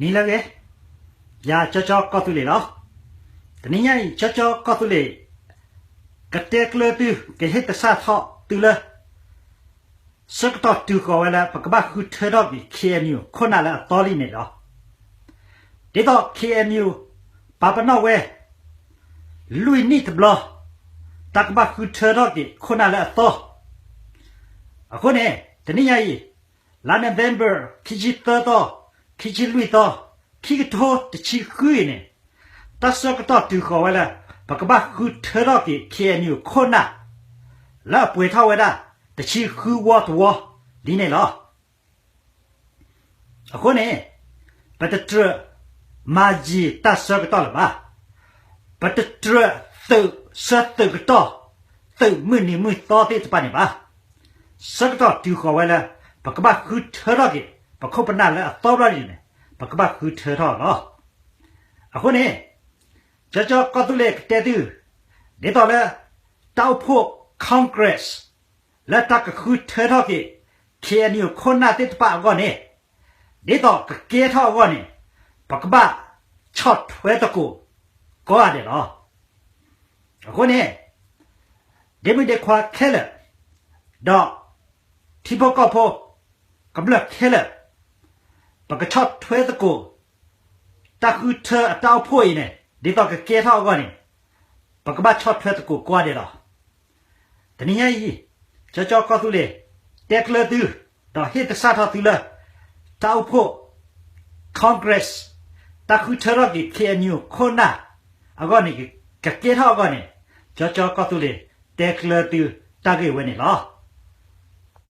နံၤလၢအဂ့ၤ, ယၤကၠီကၠီကီၢ်သူလ့ၤလီၤ. တနံၤညါအံၤ ကၠီကၠီကီၢ်သူလ့ၤ ကတဲကျၢၤသု ကဟ့ၣ်သဆၣ်ထီၣ်သုလၢ ဆၢကတီၢ်တုၤဃီၤဝဲလၢ ပကဘၣ်ဃုထၢထီၣ်က့ၤ ခ့ၣ်အဲၣ်ယူၣ် ခိၣ်နၢ်လၢအသီလံန့ၣ်လီၤ. ဒ်သိး ခ့ၣ်အဲၣ်ယူၣ် ပာ်ပနီၣ်ဝဲ လွံၢ်နံၣ်တဘျီ တၢ်ကဘၣ်ဃုထၢထီၣ်က့ၤ ခိၣ်နၢ်လၢအသီ. အဃိန့ၣ် တနံၤညါအံၤ လါ November ခံဆံသၢသီ, ခံဆံလွံၢ်သီ, ခံကထိတဆံဃုအံၤန့ၣ် တၢ်ဆၢကတီၢ်တုၤဃီၤဝဲလၢ ပကဘၣ်ဃုထၢထီၣ်က့ၤ ခ့ၣ်အဲၣ်ယူၣ် ခိၣ်နၢ် လၢအပှဲၤထီၣ်ဝဲဒၣ် တဆံဃုဝီတဝီလံန့ၣ်လီၤ. အဃိန့ၣ် ပတတြၢးမၤယံာ်တၢ်ဆၢကတီၢ်လၢၤဘၣ်. ပတတြၢးသုးဆၢသုးကတီၢ် သုးမုၢ်နံၤမုၢ်သီသ့ၣ်တဖၣ်န့ၣ်ဘၣ်. ဆၢကတီၢ်တုၤဃီၤဝဲလၢ ပကဘၣ်ဃုထၢထီၣ်က့ၤ ပခိၣ်ပနၢ်လၢအသီဘျီဒ်န့ၣ် ပကဘၣ်ဃုထၢထီၣ်လီၤ. အဃိန့ၣ် ကၠီကၠီကီၢ်သူလ့ၤကတဲသု ဒ်သိးလၢ တၢ်အိၣ်ဖှိၣ် Congress လၢတၢ်ကဃုထၢထီၣ်က့ၤ ခ့ၣ်အဲၣ်ယူၣ် ခိၣ်နၢ်သ့ၣ်တဖၣ်အဂီၢ်န့ၣ် ဒ်သိးကကဲထီၣ်အဂီၢ်န့ၣ် ပကဘၣ်ဆီၣ်ထွဲသကိးကိးဂၤဒဲးလီၤ. အဃိန့ၣ် ဒ့မုၣ်ဒ့ခွါခဲလၢာ် ဒီးထံဖိကီၢ်ဖိကမျၢၢ်ခဲလၢာ် ပကဆီၣ်ထွဲသကိး တၢ်ဃုထၢအတၢ်အိၣ်ဖှိၣ်အံၤန့ၣ် ဒ်သိးကကဲထီၣ်အဂီၢ်န့ၣ် ပကဘၣ်ဆီၣ်ထွဲသကိးကိးဂၤဒဲးလီၤ. တနံၤညါအံၤ ကၠီကၠီကီၢ်သူလ့ၤ တဲကျၢၤသု ဒီးဟ့ၣ်သဆၣ်ထီၣ်သုလၢ တၢ်အိၣ်ဖှိၣ် Congress တၢ်ဃုထၢထီၣ်က့ၤ ခ့ၣ်အဲၣ်ယူၣ် ခိၣ်နၢ်အဂီၢ်န့ၣ် ကကဲထီၣ်အဂီၢ်န့ၣ် ကၠီကၠီကီၢ်သူလ့ၤ တဲကျၢၤသုတၢ်ဂ့ၢ်ဝဲန့ၣ်လီၤ.